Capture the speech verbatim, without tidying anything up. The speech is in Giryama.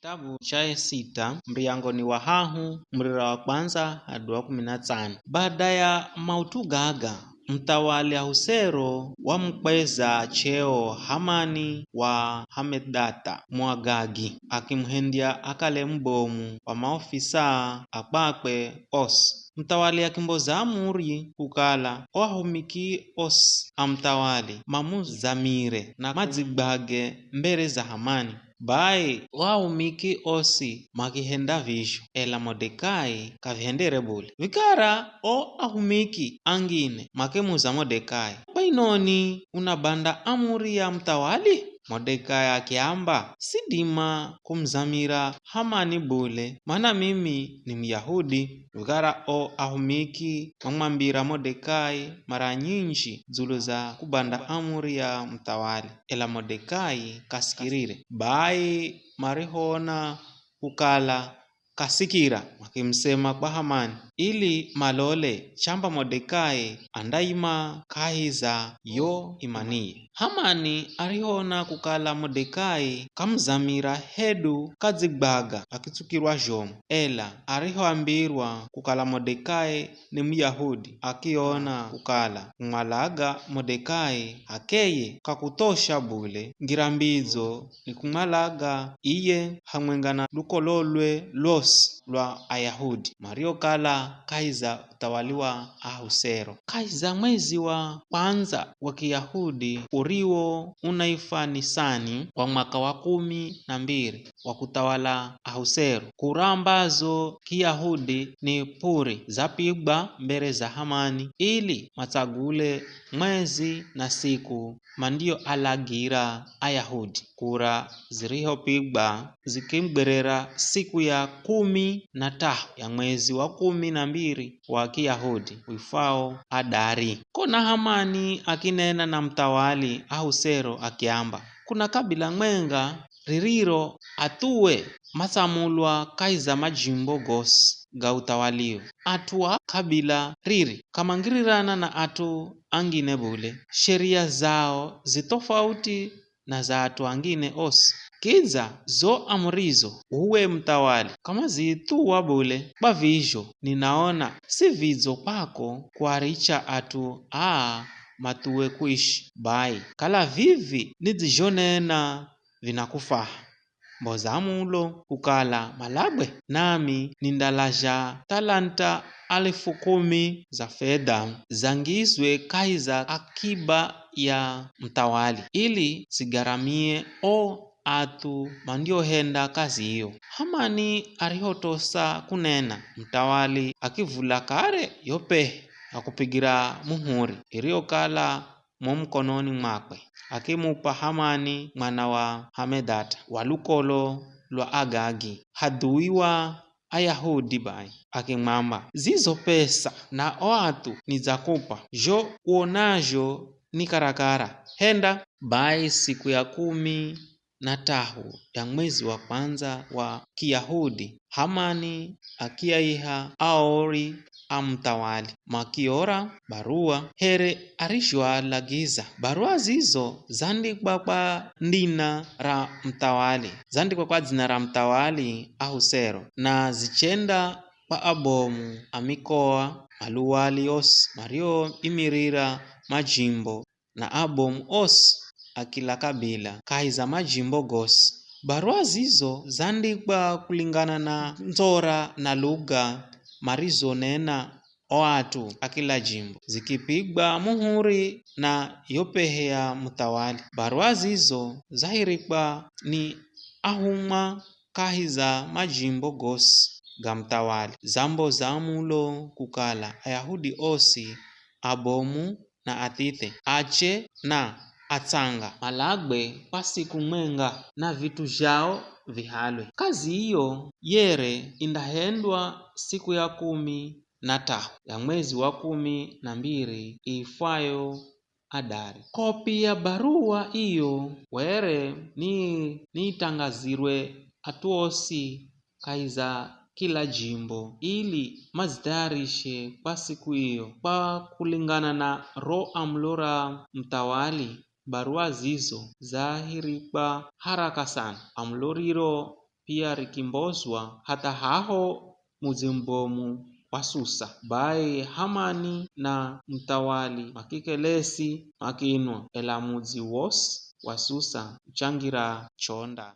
Kitabu cha Esita, muryango ni wa hahu, murira wa kwanza hadi wa kumi na tsano. Baada ya maut'u gaga, muthawali Ahusero wamukweza cheo Hamani wa Hamedatha Muagagi, akimuhendya akale mubomu wa maofisa a kwakwe osi. Muthawali akimboza amuri kukala o ahumiki osi a muthawali mamuzamire na madzigwage mbere za Hamani. Bai o ahumiki osi makihenda vizho, ela Modekai k'avihendere bule. Vikara o ahumiki angine makemuza Modekai, "Kwanoni unabanda amuri ya muthawali?" Modekai akiamba, "Sidima kumuzamira Hamani bule, mana mimi ni Muyahudi." Vikara o ahumiki mamwambira Modekai mara nyinji dzulu za kubanda amuri ya muthawali, ela Modekai k'asikirire. Bai marihoona kukala k'asikira, makimusema kwa Hamani, ili malole chamba Modekai andaima kahi za yo imaniye. Hamani arihoona kukala Modekai k'amuzamira hedu k'adzigwaga, akitsukirwa zhomu. Ela arihoambirwa kukala Modekai ni Muyahudi, akiona kukala kumwalaga Modekai h'akeye k'akuthosha bule, ngira mbidzo ni kumwalaga iye hamwenga na lukololwe lwosi lwa Ayahudi mariokala kahi za uthawali wa Ahusero. Kahi za mwezi wa kwandza wa Kiyahudi uriwo unaifwa Nisani wa mwaka wa kumi na mbiri wa kuthawala Ahusero, kura ambazo Kiyahudi ni Puri zapigwa mbere za Hamani ili matsagule mwezi na siku mandiyoalagira Ayahudi. Kura zirihopigwa zikimugwerera siku ya kumi na tahu ya mwezi wa kumi na mbiri wa Kiyahudi wifwao Adari. Kona Hamani akinena na muthawali Ahusero akiamba, "Kuna kabila mwenga ririro at'ue matsamulwa kahi za majimbo gosi ga uthawalio. At'u a kabila riri k'amangirirana na at'u angine bule. Sheria zao zi tofauti na za at'u angine osi. Kidza zo amurizo uwe muthawali k'amaziithuwa bule. Kwa vizho ninaona si vidzo kwako kuaricha at'u aa mathuwe kuishi. Bai kala vivi nidzizhonena vinakufwaha, mboza mulo kukala malagwe, nami nindalazha talanta alifu kumi za fedha zangizwe kahi za akiba ya muthawali, ili zigaramie o at'u mandiohenda kazi iyo." Hamani arihotosa kunena, muthawali akivula kare yo pehe ya kupigira muhuri iriyokala mo mukononi mwakwe, akimup'a Hamani mwana wa Hamedatha wa lukolo lwa Agagi, hadhui wa Ayahudi bai, akimwamba, "Zizo pesa na o at'u nidzakup'a, zho uonazho ni karakara. Henda." Bai siku ya kumi na tahu ya mwezi wa kwandza wa Kiyahudi, Hamani akiaiha aori a muthawali, makiora baruwa here arizhoalagiza. Baruwa zizo zandikwa kwa ndina ra muthawali, zandikwa kwa dzina ra muthawali Ahusero, na zichenda kwa abomu a mikoa, maluwali osi marioimirira majimbo na abomu osi a kila kabila kahi za majimbo gosi. Baruwa zizo zandikwa kulingana na ndzora na luga marizonena o at'u a kila jimbo, zikipigwa muhuri na yo pehe ya muthawali. Baruwa zizo zahirikwa ni ahumwa kahi za majimbo gosi ga muthawali, zamboza mulo kukala Ayahudi osi, abomu na athithe, ache na atsanga, malagwe kwa siku mwenga na vit'u zhao vihalwe. Kazi iyo yere indahendwa siku ya kumi na tahu ya mwezi wa kumi na mbiri iifwayo Adari. Kopi ya baruwa iyo were ni, niitangazirwe at'u osi kahi za kila jimbo, ili madzithayarishe kwa siku iyo. Kwa kulingana na ro amulo ra muthawali, baruwa zizo zahirikwa haraka sana. Amulo riro pia rikimbozwa hatha haho mudzi mubomu wa Susa. Bai Hamani na muthawali makikelesi makinwa, ela mudzi wosi wa Susa uchangira chonda.